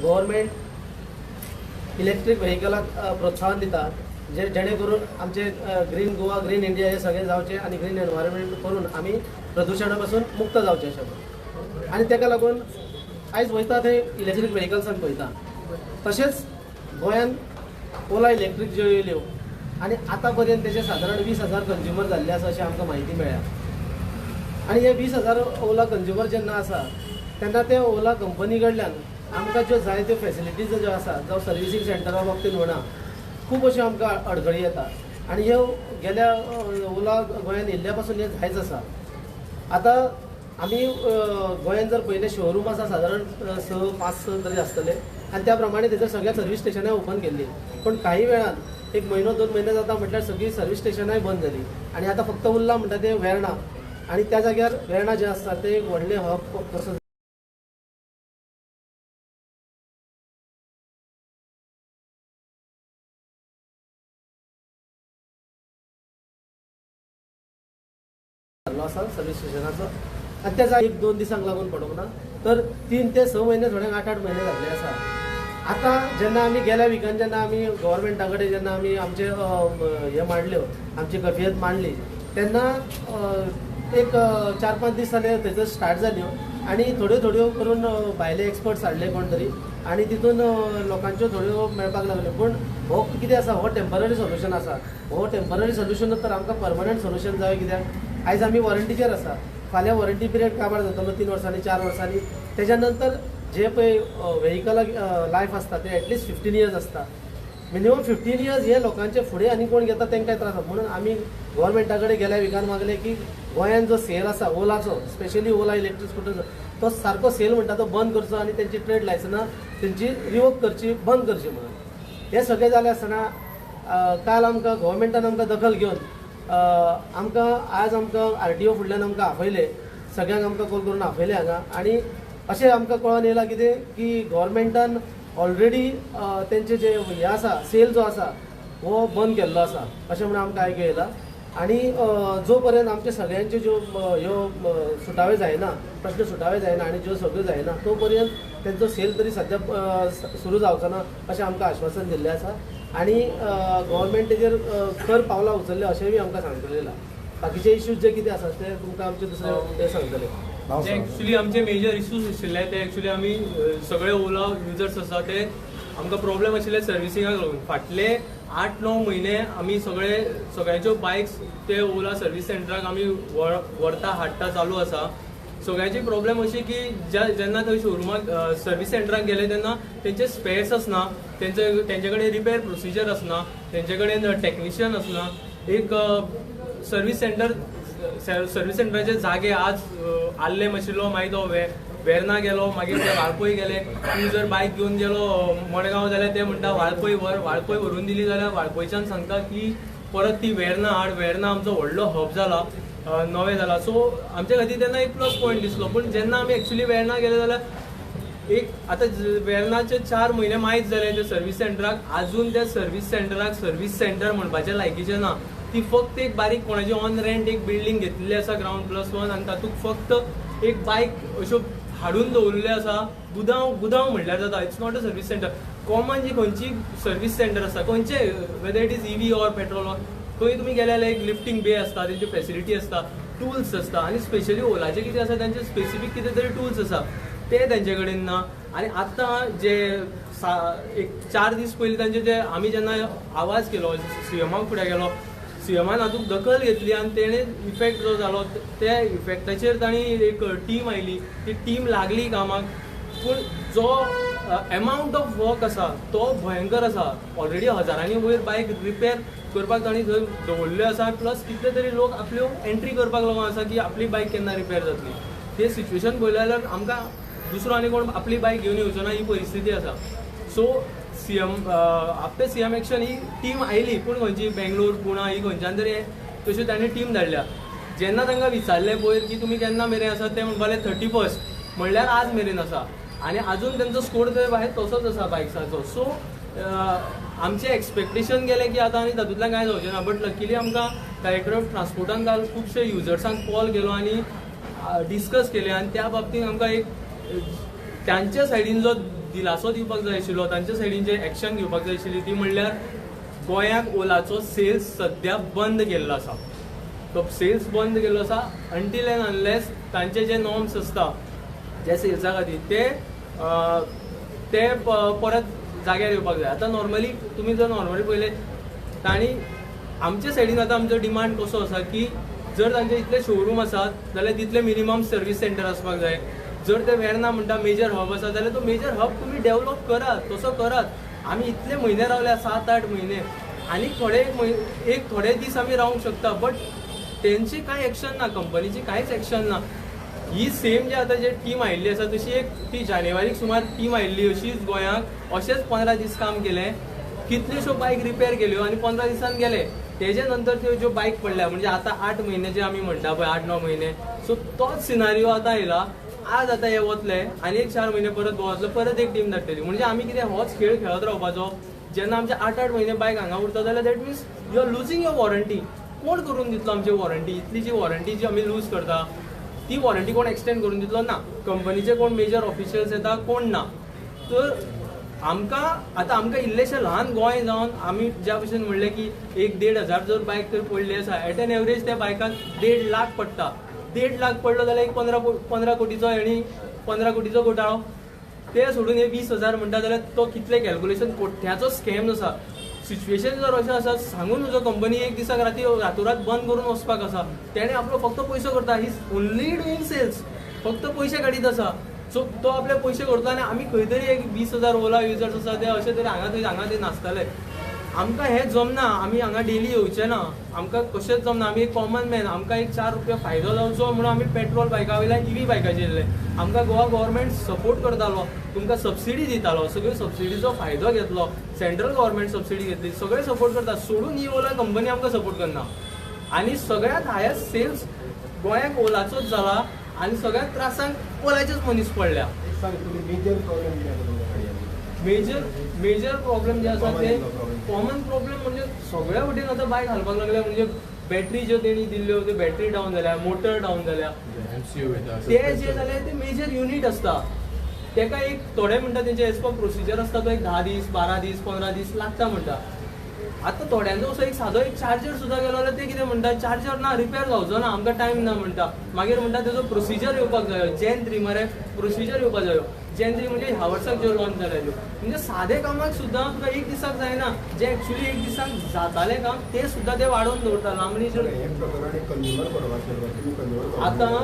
Government electric व्हेकलाक प्रोत्साहन दिता जे जेणे करून आमचे ग्रीन गोवा ग्रीन इंडिया हे सगळे जावचे आनी ग्रीन एनवायरमेंट करून आमी प्रदुशणा पासून मुक्त जावचे अशें म्हणून. आनी ताका लागून आयज वयता थंय इलेक्ट्रीक व्हेकल्सान पळयता. तशेंच गोंयान ओला इलेक्ट्रीक ज्यो येयल्यो आनी आतां पर्यंत तेजे सादारण 20,000 कंज्युमर जाल्ले आसा अशें आमकां म्हायती मेळ्ळ्या. आनी हे 20,000 ओला कंज्युमर जेन्ना आसा तेन्ना ते ओला कंपनी कडल्यान आमकां ज्यो जाय त्यो फेसिलिटीज ज्यो आसा जावं सर्विसींग सेंटरा बाबतींत म्हणा खूब अश्यो आमकां अडखळी येता. आनी ह्यो गेल्या ओला गोंयान येयल्ल्या पासून हें जायच आसा. आतां आमी गोंयान जर पयलें शोरूम आसा सादारण 6 5 तरी आसतले आनी त्या प्रमाणे थंयसर सगळ्या सर्वीस स्टेशनां ओपन केल्ली, पूण काही वेळान एक म्हयनो 2 म्हयने जाता म्हटल्यार सगळीं सर्वीस स्टेशनांय बंद जाली आनी आतां फक्त उरलां म्हणटा तें वेर्णा. आनी त्या जाग्यार वेर्णा जें आसता तें एक व्हडलें हब कसो जाल्लो आसा सर्वीस स्टेशनाचो. आनी त्या जाग्यार 1-2 दिसांक लागून पडूंक ना तर 3 ते 6 म्हयने थोड्यांक 8-8 म्हयने जाल्ले आसा. आतां जेन्ना आमी गेल्या विकान जेन्ना आमी गव्हर्मेंटा कडेन जेन्ना आमी आमचे हें मांडल्यो आमची कफियत मांडली तेन्ना एक 4-5 दीस जाले थंयसर स्टार्ट जाल्यो आनी थोड्यो थोड्यो करून भायले एक्सपर्ट्स हाडले कोण तरी आनी तितून लोकांच्यो थोड्यो मेळपाक लागल्यो. पूण हो कितें आसा हो टेंपररी सोल्युशन आसा. हो टेंपररी सोल्युशन तर आमकां परमनंट सोल्युशन जाय कित्याक आयज आमी वॉरंटीचेर आसा, फाल्यां वॉरंटी पिरियड काबार जातलो 3 वर्सांनी 4 वर्सांनी. तेज्या नंतर जे पळय व्हेकलाक लायफ आसता ते एटलिस्ट 15 इयर्स आसता. मिनिमम 15 इयर्स हे लोकांचे फुडें आनी कोण घेता तांकां त्रास जाता. म्हणून आमी गव्हर्मेंटा कडेन गेल्या विकान मागलें की गोंयान जो सेल आसा ओलाचो, स्पेशली ओला इलेक्ट्रीक स्कुटरचो, तो सारको सेल म्हणटा तो बंद करचो आनी तेंची ट्रेड लायसनां तेंची रिवोक करची, बंद करची म्हणून. हें सगळें जालें आसतना काल आमकां गव्हर्मेंटान आमकां दखल घेवन आमकां आज आमकां RTO फुडल्यान आमकां आपयले, सगळ्यांक आमकां कॉल करून आपयले हांगा. आनी अशें आमकां कळोन येयलां कितें की गव्हर्मेंटान ऑलरेडी तेंचे जे हें आसा सेल जो आसा हो बंद केल्लो आसा अशें म्हणून आमकां आयकूंक येयलां. आनी जो पर्यंत आमचे सगळ्यांच्यो ज्यो ह्यो सुटावे जायना, प्रश्न सुटावे जायना आनी ज्यो सगळ्यो जायना तो पर्यंत तेंचो सेल तरी सद्या सुरू जावचो ना अशें आमकां आश्वासन दिल्लें आसा. आनी गव्हर्मेंट तेजेर खर पावलां उचल्लें अशेंय बी आमकां सांगतलें. बाकीचे इश्यूज जे कितें आसात ते तुमकां आमचे दुसरे ते सांगतले. ते एक्चुली आमचे मेजर इश्यूज आशिल्ले ते एक्चुली आमी सगळे ओला युजर्स आसा ते आमकां प्रॉब्लेम आशिल्ले सर्विसिंगाक लागून. फाटले 8-9 म्हयने आमी सगळे सगळ्यांच्यो बायक्स ते ओला सर्वीस सेंटराक आमी व्हरता हाडटा चालू आसा. सगळ्यांची प्रॉब्लेम अशी की जेन्ना थंय शोरुमाक सर्वीस सेंटराक गेले तेन्ना तेंचे स्पेस आसना, तेंचे कडेन रिपेर प्रोसिजर आसना, तेंचे कडेन टॅक्निशियन आसना. एक सर्वीस सेंटराचे जागे आज आल्लेम आशिल्लो, मागीर तो वेर्ना गेलो, मागीर ते वाळपय गेले. तूं जर बायक घेवन गेलो मडगांव जाल्यार ते म्हणटा वाळपय व्हर, वाळपय व्हरून दिली जाल्यार वाळपयच्यान सांगता की परत ती वेर्ना हाड. वेर्ना आमचो व्हडलो हब जाला, नवें जाला. सो आमच्या खातीर तेन्ना एक प्लस पॉयंट दिसलो. पूण जेन्ना आमी एक्चुली वेर्ना गेले जाल्यार एक आतां वेर्नाचे 4 म्हयने मायज जाले त्या सर्वीस सेंटराक, आजून त्या सर्वीस सेंटराक सर्वीस सेंटर म्हणपाचें लायकीचें ना. ती फक्त एक बारीक कोणाची ऑन रेंट एक बिल्डींग घेतिल्ली आसा ग्रावंड +1 आनी तातूंत फक्त एक बायक अश्यो हाडून दवरिल्ल्यो आसा. गुदांव गुदांव म्हणल्यार जाता. It's not a service centre. Common जी खंयची सर्वीस सेंटर आसा खंयचे, whether it is EV or petrol or खंय तुमी गेले जाल्यार एक लिफ्टींग बे आसता, तेंची फेसिलिटी आसता, टुल्स आसता. आनी स्पेशली ओलाचे कितें आसा तेंचे स्पेसिफीक कितें तरी टुल्स आसा ते तेंचे कडेन ना. आनी आतां जे एक 4 दीस पयलीं तांचे जे आमी जेन्ना आवाज केलो सीएमाक फुडें गेलो, सीएमान हातूंत दखल घेतली आनी तेणें इफेक्ट जो जालो त्या इफेक्टाचेर तांणी एक टीम आयली, ती टीम लागली कामाक. पूण जो एमावंट ऑफ वर्क आसा तो भयंकर आसा. ऑलरेडी हजारांनी वयर बायक रिपेर करपाक तांणी थंय दवरल्ल्यो आसा, प्लस कितले तरी लोक आपल्यो एंट्री करपाक लागून आसा की आपली बायक केन्ना रिपेर जातली. ते सिच्युएशन पळयलें जाल्यार आमकां दुसरो आनी कोण आपली बायक घेवन येवचो ना ही परिस्थिती आसा. So CM after CM action ही टीम आयली, पूण खंयची बेंगलोर पुणा ही खंयच्यान तरी तश्यो तांणी टीम धाडल्या. जेन्ना तांकां विचारलें पयर की तुमी केन्ना मेरेन आसा, ते म्हणपाक 31 म्हणल्यार आज मेरेन आसा आनी आजून तेंचो स्कोर थंय भायर तसोच आसा बायक्साचो. सो आमचें एक्सपेक्टेशन गेलें की आतां आनी तातूंतल्यान कांय जावचें ना, बट लकीली आमकां डायरेक्टर ऑफ ट्रान्सपोर्टान काल खुबशे युजर्सांक कॉल केलो आनी डिस्कस केलें आनी त्या बाबतींत आमकां एक तांच्या सायडीन जो दिलासो दिवपाक जाय आशिल्लो, तांच्या सायडीन जे एक्शन घेवपाक जाय आशिल्ली ती म्हणल्यार गोंयाक ओलाचो सेल्स सद्या बंद केल्लो आसा. तो सेल्स बंद केल्लो आसा अंटील एंड अनलेस तांचे जे नॉर्म्स आसता जे सेल्सा खातीर ते परत जाग्यार येवपाक जाय. आतां नॉर्मली तुमी जर नॉर्मली पळयलें तांणी आमच्या सायडीन आतां आमचो डिमांड कसो आसा की जर तांचे इतले शोरूम आसात जाल्यार तितले मिनिमम सर्वीस सेंटर आसपाक जाय. जर ते वेर्ना म्हणटा मेजर हब आसा जाल्यार तो मेजर हब तुमी डेवलप करात, तसो करात. आमी इतले म्हयने रावल्या, 7-8 म्हयने, आनी थोडे एक थोडे दीस आमी रावंक शकता, बट तेंची कांय एक्शन ना, कंपनीची कांयच एक्शन ना. ही सेम जे आतां जे टीम आयिल्ली आसा तशी एक ती जानेवारीक सुमार टीम आयिल्ली अशीच गोंयांक अशेंच 15 दीस काम केलें, कितल्योश्यो बायक रिपेर केल्यो आनी 15 दिसान गेले. तेजे नंतर त्यो ज्यो बायक पडल्या म्हणजे आतां 8 म्हयने जे आमी म्हणटा पळय, 8-9 म्हयने, सो तोच सिनारियो आतां येयला. आज आतां हे वतले आनी एक 4 म्हयने परत गोवांतलो परत एक टीम धाडटली. म्हणजे आमी कितें होच खेळ खेळत रावपाचो? जेन्ना आमचे 8-8 म्हयने बायक हांगा उरता जाल्यार that means you are losing your warranty. कोण करून दितलो आमची वॉरंटी? इतली जी वॉरंटी जी आमी लूज करता ती वॉरंटी कोण एक्सटेंड करून दितलो? ना. कंपनीचे कोण मेजर ऑफिशियल्स येता, कोण ना. तर आमकां आतां आमकां इल्लेशें ल्हान गोंय जावन आमी ज्या भशेन म्हणलें की 1-1.5 हजार जर बायक तर पडली आसा, एट एन एवरेज त्या बायकाक 1.5 लाख पडटा. 1.5 लाख पडलो जाल्यार एक 15 कोटीचो हेणी 15 कोटीचो घोटाळो. ते सोडून हे 20,000 म्हणटा जाल्यार तो कितले कॅल्कुलेशन कोट्याचो स्कॅम आसा. सिच्युएशन जर अशें आसा सांगून तुजो कंपनी एक दिसाक रातोरात बंद करून वचपाक आसा, तेणें आपलो फक्त पयसो करता, he is only doing sales, फक्त पयशे काडीत आसा. सो तो आपले पयशे करता आनी आमी खंय तरी एक 20,000 ओला युजर्स आसा ते अशे तरी हांगा थंय हांगा थंय नाचताले. आमकां हें जमना, आमी हांगा डेली येवचें ना, आमकां कशेंच जमना. आमी एक कॉमन मॅन, आमकां एक 4 रुपया फायदो जावचो म्हणून आमी पेट्रोल बायका वयल्यान इवी बायकाचेर येयल्ले. आमकां गोवा गव्हर्मेंट सपोर्ट करतालो, तुमकां सबसिडी दितालो, सगळ्यो सबसिडीचो फायदो घेतलो, सेंट्रल गव्हर्मेंट सबसिडी घेतली, सगळे सपोर्ट करता. सोडून ही ओला कंपनी आमकां सपोर्ट करना. आनी सगळ्यांत हायस्ट सेल्स गोंयाक ओलाचोच जाला आनी सगळ्यांत त्रासांक ओलाचेच मनीस पडल्या. मेजर मेजर प्रॉब्लेम जे आसा ते कॉमन प्रॉब्लेम म्हणजे सगळ्या वटेन आतां बायक घालपाक लागल्या. म्हणजे बॅटरी ज्यो तेणी दिल्ल्यो त्यो बॅटरी डावन जाल्या, मोटर डावन जाल्या, ते जे जाले ते मेजर युनीट आसता तेका एक थोडे म्हणटा तेंचे एज पर प्रोसिजर आसता तो एक 10 दीस 12 दीस 15 दीस लागता म्हणटा. आतां थोड्यांचो असो एक सादो एक चार्जर सुद्दां गेलो जाल्यार ते कितें म्हणटा, चार्जर ना, रिपेर जावचो ना, आमकां टायम ना म्हणटा. मागीर म्हणटा तेजो प्रोसिजर येवपाक जायो, जेन 3 मरे प्रोसिजर येवपाक जायो. जेन 3 म्हणजे ह्या वर्साक ज्यो लॉन्च जाल्या त्यो, म्हणजे सादे कामाक सुद्दां तुका एक दिसाक जायना, जे एक्चुली एक दिसाक जातालें काम ते सुद्दां ते वाडोवन दवरता लांबणी. आतां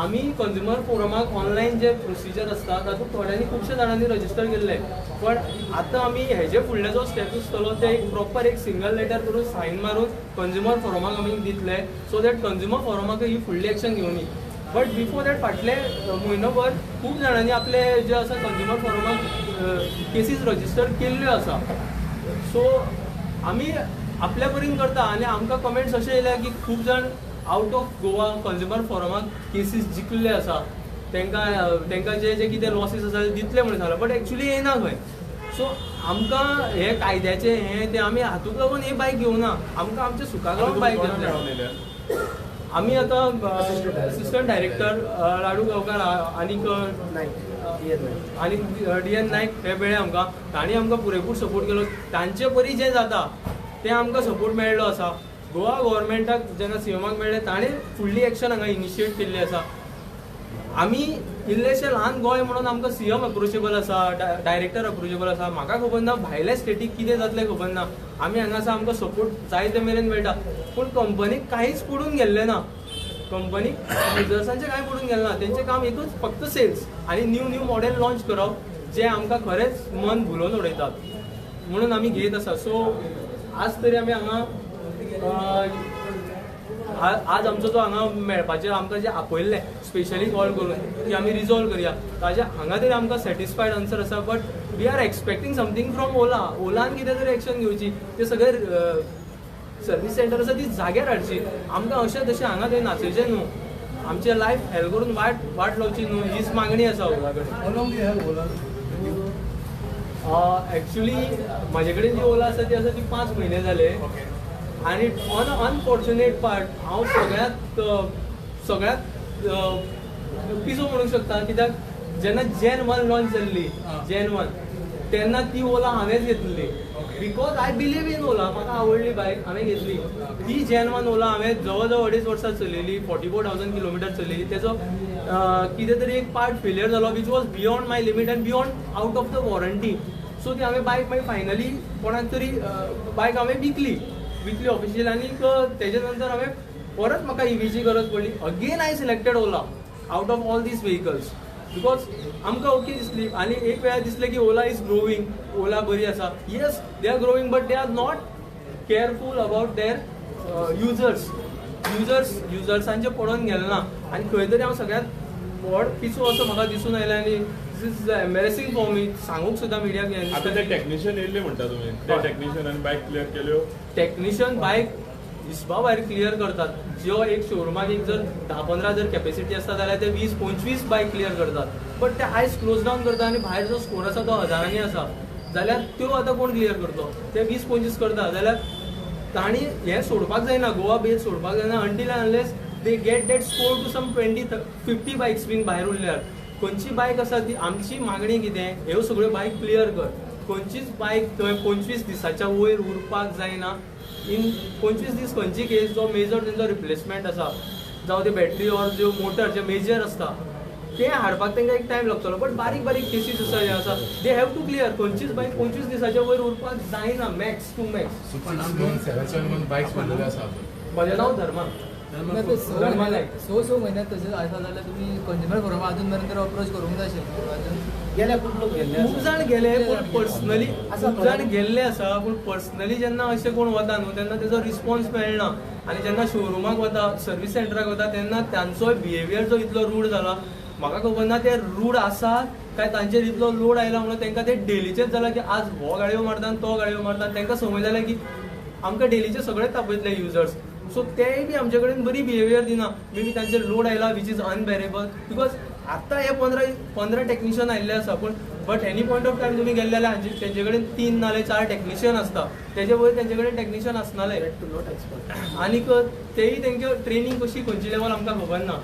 आमी कंज्युमर फोरमाक ऑनलायन जे प्रोसिजर आसता तातूंत थोड्यांनी खुबशे जाणांनी रजिस्टर केल्ले, पण आतां आमी हेजे फुडले जो स्टेप आसतलो ते एक प्रॉपर एक सिंगल लेटर करून सायन मारून कंज्युमर फोरमाक आमी दितले, सो that consumer फोरमाक ही फुडली एक्शन घेवनी. बट बिफोर that फाटले म्हयनोभर खूब जाणांनी आपले जे आसा कंज्युमर फोरमाक केसीस रजिस्टर केल्ल्यो आसा. सो आमी आपल्या परीन करता आनी आमकां कमेंट्स अशे येयल्या की खूब जाण आउट ऑफ गोवा कंज्युमर फोरमाक केसीस जिखल्ले आसा, तांकां जे जे कितें लॉसीस आसा ते दितले म्हणून सांगलां, बट एक्चुली येना खंय. सो आमकां हे कायद्याचें हें तें आमी हातूंत लागून ही बायक घेवना, आमकां आमच्या सुखाक लागून बायक घेतल्या. आमी आतां असिस्टंट डायरेक्टर लाडू गांवकार आनीक डी एन नायक हे मेळ्ळे आमकां, तांणी आमकां पुरेपूर सपोर्ट केलो. तांचे परी जें जाता तें आमकां सपोर्ट मेळ्ळो आसा. गोवा गव्हर्मेंटाक जेन्ना सीएमाक मेळ्ळें ताणें फुडली एक्शन हांगा इनिशिएट केल्ली आसा. आमी इल्लेशें ल्हान गोंय म्हणून आमकां सीएम अप्रोचेबल आसा, डायरेक्टर अप्रोचेबल आसा. म्हाका खबर ना भायल्या स्टेटीक कितें जातलें खबर ना, आमी हांगा आसा, आमकां सपोर्ट जाय ते मेरेन मेळटा, पूण कंपनीक कांयच पडून गेल्लें ना, कंपनीक युजर्सांचें कांय पडून गेलें ना. तेंचें काम एकूच फक्त सेल्स आनी न्यू न्यू मॉडेल लॉन्च करप, जें आमकां खरेंच मन भुलोवन उडयतात म्हणून आमी घेत आसा. सो आज तरी आमी हांगा आज आमचो जो हांगा मेळपाचेर आमकां जें आपयल्लें स्पेशली कॉल करून की आमी रिजॉल्व करया, ताजे हांगा तरी आमकां सॅटिस्फायड आन्सर आसा. But we are expecting something from Ola. ओलान कितें तरी एक्शन घेवची, ते सगळे सर्वीस सेंटर आसा ती जाग्यार हाडची. आमकां अशें तशें हांगा थंय नाचयचें न्हू, आमचें लायफ हेल करून वाट लावची न्हू, हीच मागणी आसा ओला कडेन. एक्चुली म्हाजे कडेन जी ओला आसा ती आसा ती 5 म्हयने जाले. आनी ऑन अनफॉर्च्युनेट पार्ट हांव सगळ्यांत पिसो म्हणूंक शकता, कित्याक जेन्ना जेन 1 लॉन्च जाल्ली, जेन 1 तेन्ना ती ओला हांवेंच घेतली, because I believe in Ola. म्हाका आवडली बायक, हांवें घेतली ती जेन 1 ओला. हांवें जवळ जवळ 2.5 वर्सां चलयली, 44,000 किलोमिटर चलयली. तेजो कितें तरी एक पार्ट फेलियर जालो, which was beyond my limit and beyond out of the warranty. So ती हांवें बायक मागीर फायनली कोणाक तरी बायक हांवें विकली ऑफिशियल. आनीक तेजे नंतर हांवें परत म्हाका ईव्हीची गरज पडली. Again I selected Ola out of all these vehicles, because आमकां ओके दिसली. आनी एक वेळार दिसलें की ओला is growing, Ola बरी आसा. Yes, they are growing, but they are not careful about their users. युजर्सांचें पडोवन गेलें ना. आनी खंय तरी हांव सगळ्यांत व्हड पिसो असो म्हाका दिसून आयलें. आनी this is embarrassing for me सांगूंक सुद्दां मिडियाक. आतां ते टॅक्निशियन येयल्ले म्हणटा तुमी, ते टॅक्निशियनान बायक क्लियर केल्यो? टॅक्निशियन बायक हिसपा भायर क्लियर करतात. ज्यो एक शोरुमाक एक जर 10-15 जर कॅपेसिटी आसता जाल्यार ते 20-25 बायक क्लियर करतात, बट ते आयज क्लोज डावन करता आनी भायर जो स्कोर आसा तो हजारांनी आसा, जाल्यार त्यो आतां कोण क्लियर करतो? ते 20-25 करता जाल्यार तांणी हें सोडपाक जायना, गोवा बेस सोडपाक जायना until unless they get that score to some 20-50 bikes बीन भायर उरल्यार. खंयची बायक आसा ती आमची मागणी कितें, ह्यो सगळ्यो बायक क्लियर कर. खंयचीच बायक थंय 25 दिसाच्या वयर उरपाक जायना. इन 25 दीस खंयची केस जो मेजर तेंचो रिप्लेसमेंट आसा, जावं ते बॅटरी ऑर ज्यो मोटर जे मेजर आसता ते हाडपाक तांकां एक टायम लागतलो. बट बारीक बारीक केसीस आसा जे आसा they have to clear. खंयचीच बायक 25 दिसाच्या वयर उरपाक जायना, मॅक्स टू मॅक्स. म्हजें नांव धर्मा. 6 म्हयन्यात तशें आसा जाल्यार तुमी कंज्युमर फोरमा अजून मेरेन तर अप्रोच करूंक जाय आशिल्लें. अजून गेले खूब लोक गेल्ले, खूब जाण गेले, पूण पर्सनली खूब जाण गेल्ले आसा, पूण पर्सनली जेन्ना अशें कोण वता न्हू तेन्ना तेजो रिस्पॉन्स मेळना. आनी जेन्ना शोरुमाक वता, सर्वीस सेंटराक वता, तेन्ना तांचोय बिहेवियर जो इतलो रूड जाला, म्हाका खबर ना ते रूड आसा काय तांचेर इतलो लोड आयला म्हणून तांकां ते डेलीचेच जाला की आज हो गाडयो मारता आनी तो गाडयो मारता. तांकां संवय जाल्या की आमकां डेलीचे सगळेच तापयतले युजर्स. सो तेय बी आमचे कडेन बरी बिहेवियर दिना. मे बी तांचेर लोड आयला which is unbearable, because आतां हे 15 टॅक्निशियन आयिल्ले आसा, पूण but any point of time तुमी गेल्ले जाल्यार तेंचे कडेन 3 नाल्यार 4 टॅक्निशियन आसता, तेजे वयर तेंचे कडेन टॅक्निशियन आसनाले. आनीक तेय तेंचे ट्रेनींग कशी खंयची लेवल आमकां खबर ना.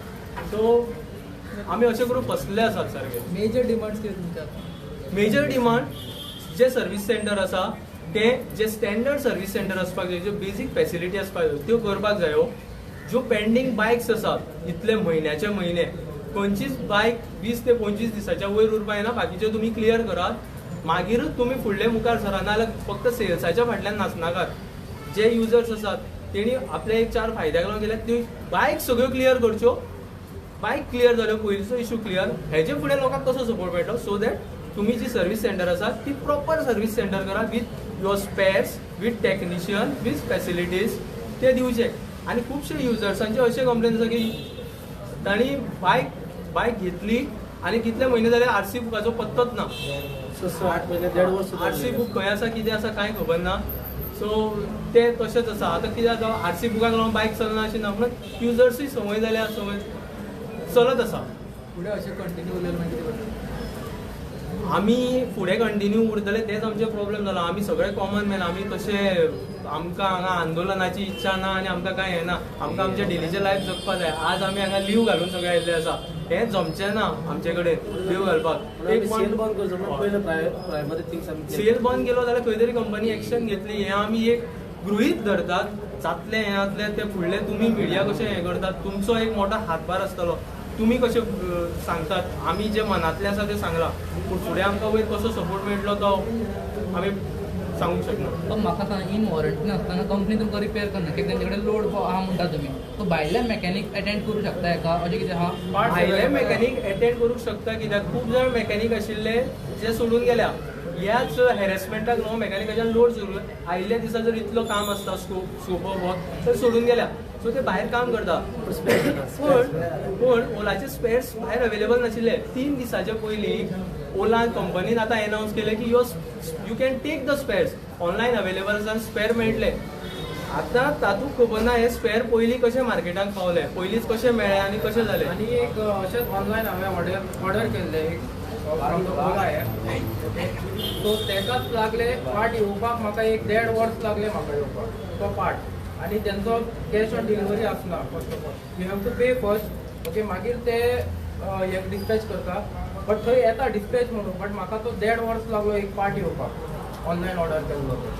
सो आमी अशें करून फसले आसात सारके. मेजर डिमांड्स कितें तुमच्या? मेजर डिमांड जे सर्वीस सेंटर आसा ते जे स्टँडर्ड सर्वीस सेंटर आसपाक जाय, ज्यो बेजीक फॅसिलिटी आसपाक जाय त्यो करपाक जायो. ज्यो पेंडींग बायक्स आसात इतले म्हयन्याचे म्हयने, खंयचीच बायक 20 ते 25 दिसाच्या वयर उरपाक जायना, बाकीच्यो तुमी क्लियर करात, मागीरूच तुमी फुडले मुखार सरा. नाजाल्यार फक्त सेल्साच्या फाटल्यान नाचनाकात. जे युजर्स आसात तेणी आपले एक 4 फायद्याक लागून गेल्यार त्यो बायक सगळ्यो क्लियर करच्यो. बायक क्लियर जाल्यो, पयलींचो इशू क्लियर, हेजे फुडें लोकांक कसो सपोर्ट मेळटलो? सो that तुमी जी सर्वीस सेंटर आसा ती प्रॉपर सर्वीस सेंटर करा with your spares, with technician, with facilities ते दिवचे. आनी खुबशे युजर्सांचे अशे कंप्लेन आसा की तांणी बायक घेतली आनी कितले म्हयने जाले आरसी बुकाचो पत्तोच ना. 6-8 म्हयने, 1.5 वर्स आरसी बूक खंय आसा कितें आसा कांय खबर ना. सो ते तशेंच आसा. आतां कितें जाता, आरसी बुकाक लागून बायक चलना अशें ना, पूण युजर्सूय संवय जाल्या, संवय चलत आसा. फुडें अशें कंटिन्यू उरलें मागीर कितें करतले? आमी फुडें कंटिन्यू उरतले तेच आमचे प्रॉब्लेम जाला. आमी सगळे कॉमन मॅन, आमी तशें आमकां हांगा आंदोलनाची इच्छा ना आनी आमकां कांय हें ना. आमकां आमचें डेलीचें लायफ जगपाक जाय. आज आमी हांगा लीव घालून सगळे आयिल्ले आसा, हें जमचें ना आमचे कडेन लीव घालपाक. एक सेल बंद करचो पयलें, प्रायमरी थिंग्स आमी सेल बंद केलो जाल्यार खंय तरी कंपनी एक्शन घेतली हें आमी एक गृहीत धरतात. जातलें हें जातलें तें फुडलें तुमी मिडिया कशें हें करतात, तुमचो एक मोठो हातभार आसतलो. तुमी कशें सांगतात, आमी जे मनांतलें आसा तें सांगलां, पूण फुडें आमकां वयर कसो सपोर्ट मेळटलो तो आमी सांगूंक शकना. पण म्हाका सांग, इन वॉरंटी नासतना कंपनी तुमकां रिपेर करना कित्याक तेंचे कडेन लोड आहा म्हणटा तुमी, सो भायले मॅकॅनीक एटेंड करूं शकता हेका अशें कितें आहा? भायले मॅकॅनीक एटेंड करूंक शकता कित्याक खूब जाण मॅकॅनीक आशिल्ले जे सोडून गेल्या ह्याच हॅरेसमेंटाक न्हू. मॅकॅनिकाच्यान लोड सोडून आयिल्ल्या दिसा जर इतलो काम आसता स्कोप ऑफ वर्क तर सोडून गेल्या. सो ते भायर काम करता, पूण ओलाचे स्पेर्स भायर अवेलेबल नाशिल्ले. 3 दिसाच्या पयलीं ओला कंपनीन आतां एनावन्स केलें की you can take the spares online available आसा, स्पेर मेळटले. आतां तातूंत खबर ना हे स्पेर पयलीं कशें मार्केटाक पावले, पयलींच कशें मेळ्ळे आनी कशें जालें. आनी एक अशेंच ऑनलायन हांवें ऑर्डर केल्लें एक from the Ola app. So तेकाच लागले पार्ट येवपाक म्हाका 1.5 वर्स लागले म्हाका येवपाक तो पार्ट. आनी तेंचो कॅश ऑन डिलिव्हरी आसना. First of all you have to pay first, okay, मागीर ते हे डिस्पॅच करता. बट थंय येता डिस्पॅच म्हणून, बट म्हाका तो देड वर्स लागलो एक पार्ट येवपाक, ऑनलायन ऑर्डर केल्लो तो.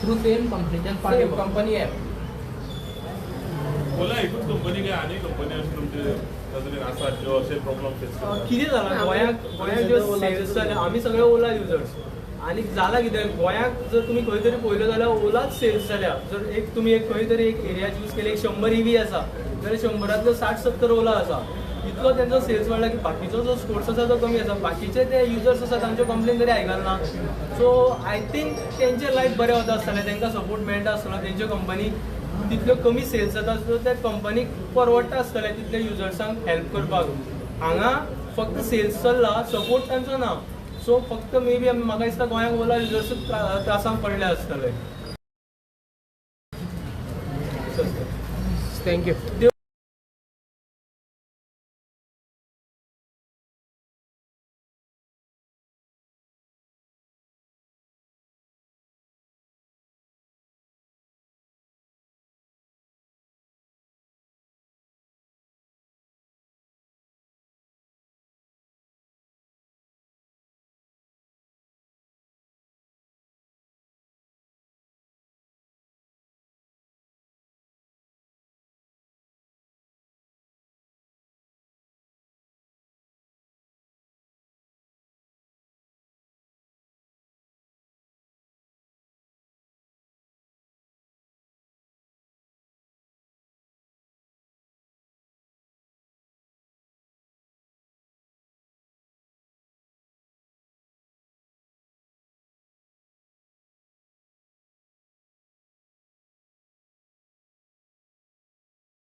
थ्रू सेम कंपनीच्यान part part company app. Ola एकूच कंपनी काय आनी कंपनी अशें तुमचे नजरेन आसात ज्यो अशे प्रॉब्लम फेस करतात? कितें जालां, गोंयाक गोंयाक ज्यो सेल्स जाल्या, आमी सगळे ओला युजर्स आनी जालां कितें, गोंयाक जर तुमी खंय तरी पळयलो जाल्यार ओलाच सेल्स जाल्या. जर एक तुमी एक खंय तरी एक एरिया चूज केली, एक 100 इवी आसा जाल्यार 100रांतलो 60-70 ओला आसा. इतलो तेंचो सेल्स वाडला की बाकीचो जो स्पोर्ट्स आसा तो कमी आसा. बाकीचे ते युजर्स आसा तांच्यो कंप्लेन तरी आयकना. सो I think तेंचें लायफ बरें वता आसतलें, तांकां सपोर्ट मेळटा आसतलो, तेंच्यो कंपनी तितल्यो कमी सेल्स जाता, सो त्या कंपनीक परवडटा आसतलें तितले युजर्सांक हेल्प करपाक. हांगा फक्त सेल्स चल्ला, सपोर्ट तांचो ना. सो फक्त मे बी म्हाका दिसता गोंयांक ओला युजर्स त्रासांक पडले आसतले. Thank you.